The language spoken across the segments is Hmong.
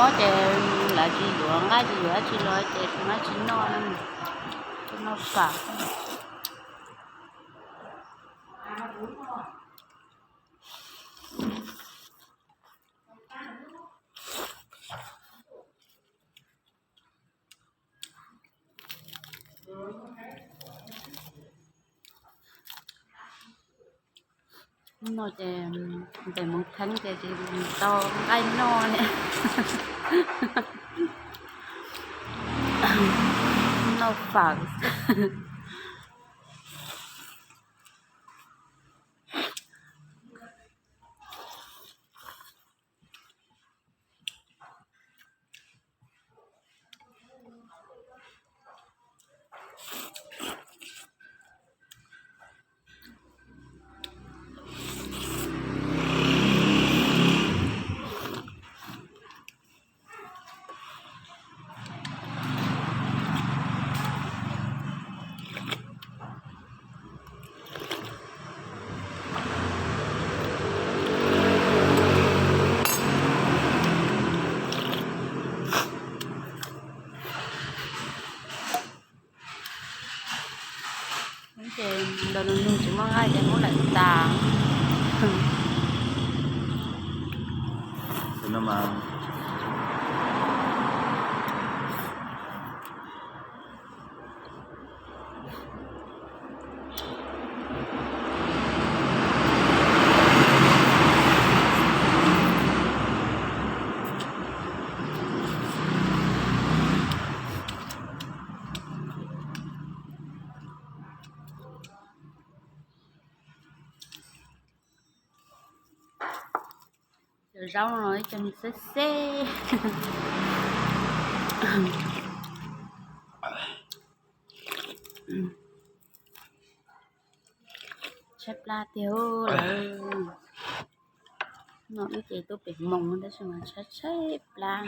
Ces lawv tsis yuav nqaij tsis yuav dab tsi los ces tsis muaj dab tsi noj, noj fawm. Hnub no ces npem moov theeb ces tsis tau nqaij noj li. Noj fawm. Ces ntawm nws tsis muaj nqaij ces muab lawm tas. Cov zaub no ib co xeb xeb. Tshaib plab tiag lawm. No ib ce tuaj pem moos tab sis mas tshaib tshaib plab.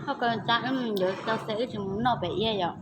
Ho ko tas wb yuav coj xe wb tsis mus noj pem iab yom.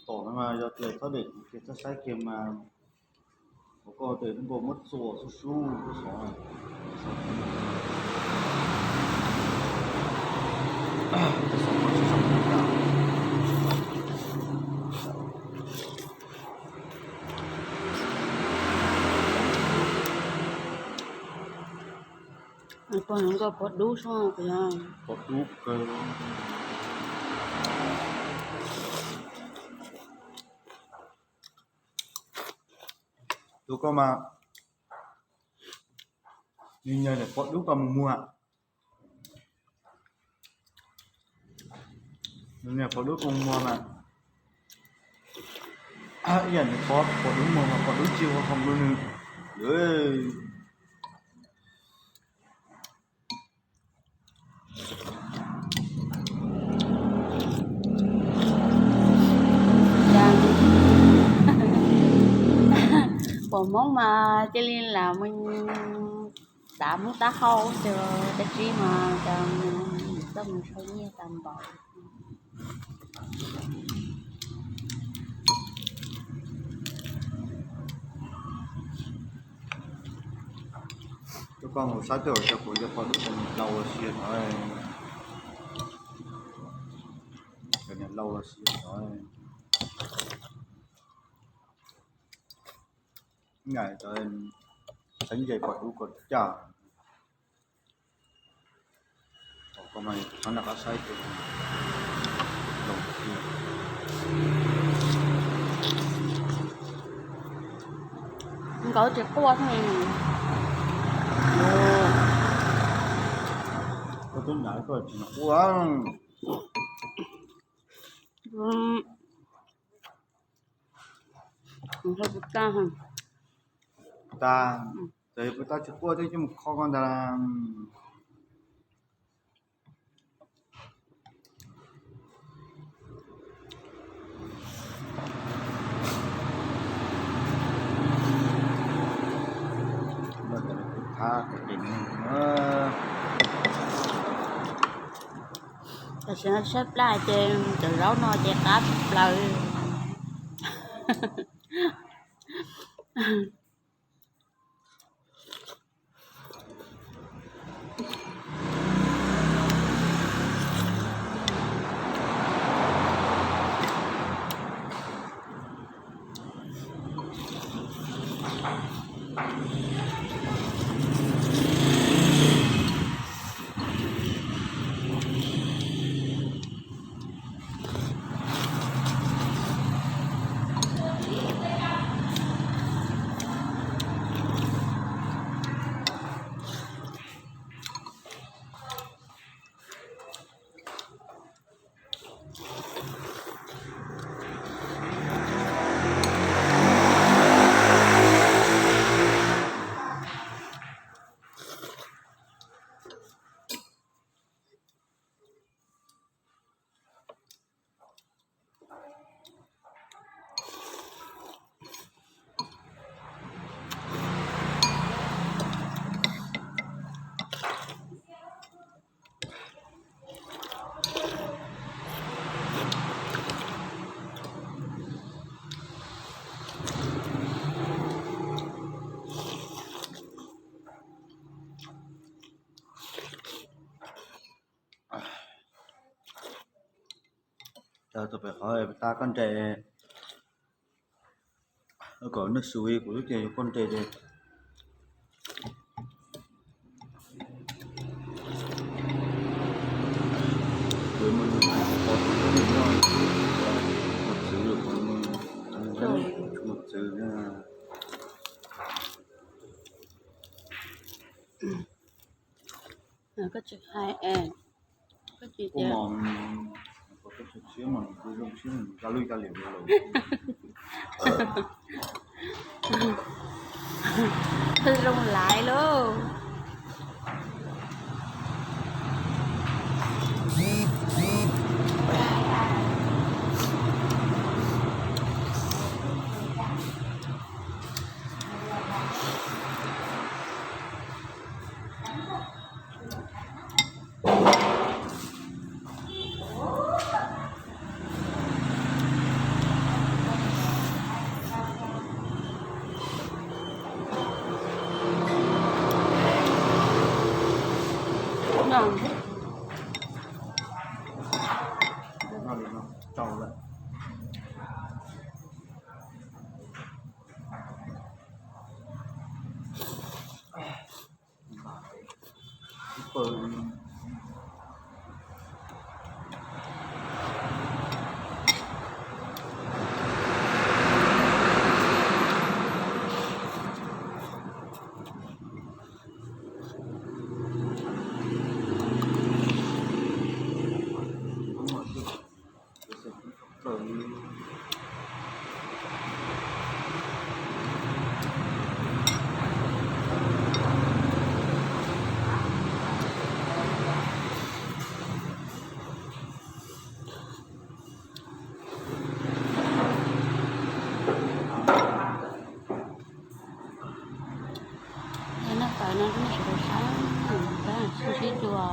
Tom no mas yog tias txhob de kuv kiag txhob saib kiag mas, ua koj tes nkaus muab txuas sub sub koj xov. Pog no nkauj pog dub sub, pog dub kawg. Tus koj mas, nws nyiam pog dub koj mus muag. Nws nyiam pog dub koj mus muag mas, ib yam nws pog, pog dub muag mas pog dub tsis ua hoo rau nws. Pom Hmoob mas cia li lam mus xav Hmoob taub hau, ces dab tsi mas cas txawj mus sau nyiaj tas npaum. Cov koj mus saib tej zaum cov kuv cov pog dub cov niam laus los sis no, cov niam laus los sis no, nais cov xeeb nce pog dub kom caj. Qhov no qhov saib ces nkaus tsis quaj thiab. Koj twb nram koj tsis quaj. Tag, txawm yog kuv tau tsis quaj twb coj mus kho koj ntag. Tam sim no saib plab ces cov zaub no ces qab plaws. Tau pem qhov tas koj nres, kom nej xus kuv lub tias yog koj nres ces mus txwv, mus txwv, mus txwv. Koj tsis hais, koj tsis tias, koj tsis siab mas kuv zoo siab, ka lub ka liam los zoo laiv lauj. Noj tawv no nej sawv daws saib, sib sib dua.